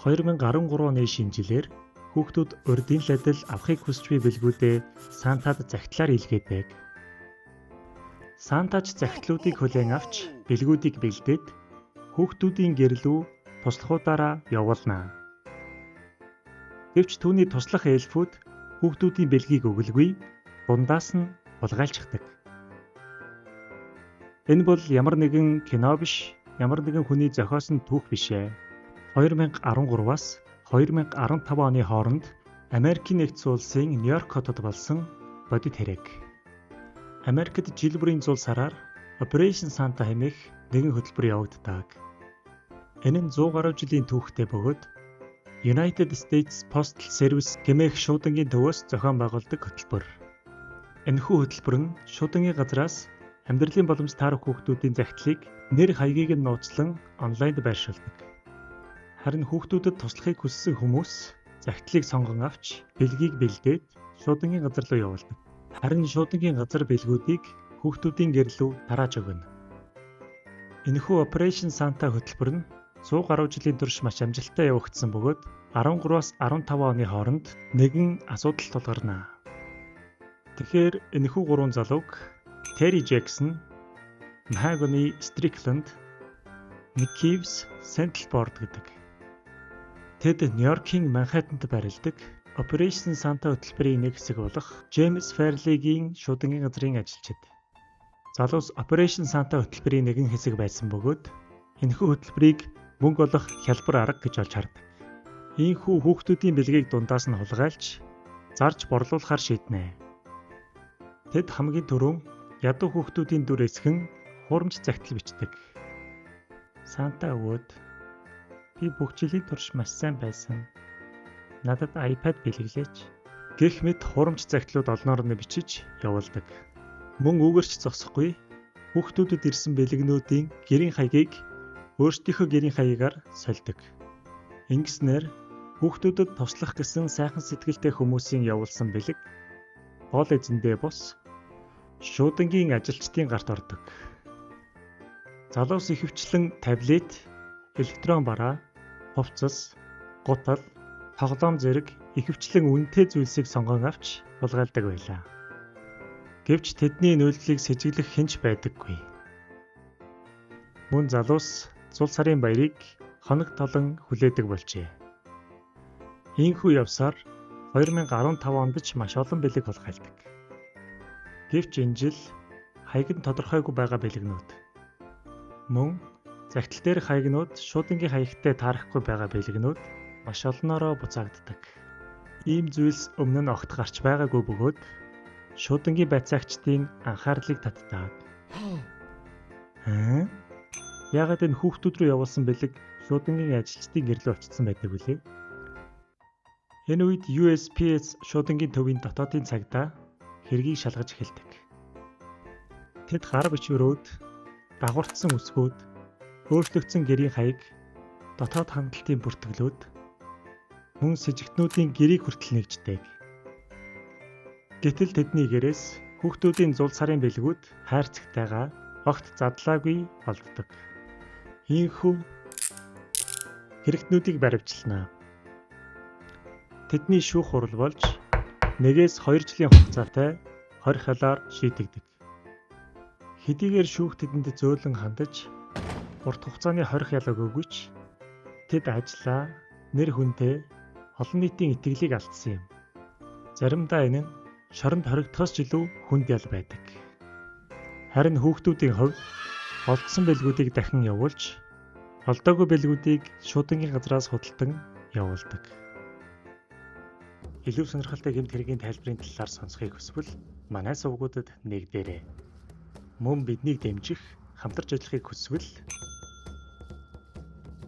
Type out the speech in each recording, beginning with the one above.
2013 оны шинэ жилээр хүүхдүүд урдын л адил авахыг хүсч буй бэлгүүдээ Сантад захидлаар илгээдэг. Сантач захидлуудыг хүлээн авч бэлгүүдийг бэлдээд хүүхдүүдийн гэр лүү туслахуудаараа явуулна. Гэвч түүний туслах эльфүүд хүүхдүүдийн бэлгийг өгөлгүй дундаас нь хулгайлчихдаг. Энэ бол ямар нэгэн кино биш, ямар нэгэн хүний зохиосон түүх биш ээ. 2013-аас 2015 оны хооронд Америкийн нэгдсэн улсын Нью-Йорк хотод болсон бодит хэрэг. Америкт жил бүрийн зул сараар Operation Santa хэмээх нэгэн хөтөлбөр явагддаг. Энэ нь 100 гаруй жилийн түүхтэй бөгөөд United States Postal Service хэмээх шуудангийн төвөөс зохион байгуулдаг хөтөлбөр. Энэхүү хөтөлбөр нь шуудангийн газраас амьдралын боломж таарах хүүхдүүдийн захидлыг нэр хаягийг нь нууцлан онлайнд байршуулдаг. Харин хүүхдүүдэд туслахыг хүссэн хүмүүс захидлыг сонгон авч бэлгийг бэлдээд шуудангийн газар руу явуулдаг. Харин шуудангийн газар бэлгүүдийг хүүхдүүдийн гэр лүү тарааж өгнө. Энэхүү Operation Santa хөтөлбөр нь 100 гаруй жилийн турш маш амжилттай явагдсан бөгөөд 13-аас 15 оны хооронд нэгэн асуудал тулгарна. Тэгэхээр энэхүү гурван залууг Терри Джексон, Mahogany Strickland, Nikives Sentelboard гэдэг. Тэд Нью-Йоркийн Манхэттенд байрладаг Operation Santa хөтөлбөрийн нэг хэсэг болох Джеймс Фэрлигийн шуудангийн газрын ажилчид. Залуус Operation Santa хөтөлбөрийн нэгэн хэсэг байсан бөгөөд энэхүү хөтөлбөрийг мөнгө олох хялбар арга гэж олж хардаг. Ийхүү хүүхдүүдийн бэлгийг дундаас нь хулгайлж зарж борлуулахар шийднэ. Тэд хамгийн түрүүн ядуу хүүхдүүдийн дүр эсгэн хуурамч захидал бичдэг. Санта өвөөд би бүх жилийн турш маш сайн байсан. Надад iPad бэлэглээч. Гэх мэт хуурамч захидлууд олноор нь бичиж явуулдаг. Мөн үүгэрч зогсохгүй хүүхдүүдэд ирсэн бэлэгнүүдийн гэрийн хаягийг өөрсдийнхөө гэрийн хаягаар сольдог. Ингэснээр хүүхдүүдэд туслах гэсэн сайхан сэтгэлтэй хүмүүсийн явуулсан бэлэг гол эзэндээ бус шуудангийн ажилчдын гарт ордог. Залуус ихэвчлэн таблет, электрон бараа, хувцас, гутал, тоглоом зэрэг ихэвчлэн үнэтэй зүйлсийг сонгон авч хулгайлдаг байлаа. Гэвч тэдний нөлөөллийг сэжиглэх хэн ч байдаггүй. Мөн залуус зул сарын баярыг хоног толон хүлээдэг болжээ. Ийхүү явсаар 2015 онд ч маш олон бэлэг хулгайлдаг. Гэвч энэ жил хаяг нь тодорхойгүй байгаа бэлэгнүүд. Мөн захидал дээрх хаягнууд шуудангийн хаягтай таарахгүй байгаа бэлэгнүүд маш олноороо буцаагддаг. Ийм зүйлс өмнө нь огт гарч байгаагүй бөгөөд шуудангийн байцаагчдын анхаарлыг татдаг. Аа? Яагаад энэ хүүхдүүд рүү явуулсан бэлэг шуудангийн ажилчдын гэр лүү очсон байдаг билээ? Энэ үед USPS шуудангийн төвийн дотоодын цагдаа хэргийг шалгаж эхэлдэг. Тэд гар бичвэрүүд, дагавардсан үсгүүд, өөрчлөгдсөн гэрийн хаяг, дотоод хандлтын бүртгэлүүд, мөн сэжигтнүүдийн гэрийг хүртэл нэгждэг. Гэтэл тэдний гэрээс хүүхдүүдийн зул сарын бэлгүүд хайрцагтайгаа огт задлаагүй олддог. Ийхүү хэрэгтнүүдийг баривчилна. Тэдний шүүх хурал болж 1-2 жилийн хугацаатай хорих ялаар шийтгдэг. Хэдийгээр шүүх тэдэнд зөөлөн хандаж урт хугацааны хорих ял өгөөгүй ч тэд ажлаа, нэр хүндээ, олон нийтийн итгэлийг алдсан юм. Заримдаа энэ нь шоронд хоригдохоос ч илүү хүнд ял байдаг. Харин хүүхдүүдийн хувьд олдсон бэлгүүдийг дахин явуулж, олдоогүй бэлгүүдийг шуудангийн газраас худалдан явуулдаг. Илүү сонирхолтой гэмт хэргийн тайлбарын талаар сонсохыг хүсвэл манай сувгуудад нэгдээрэй. Мөн биднийг дэмжих, хамтарч ажиллахыг хүсвэл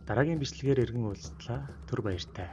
дараагийн бичлэгээр иргэн уулзтлаа. Түр баяртай.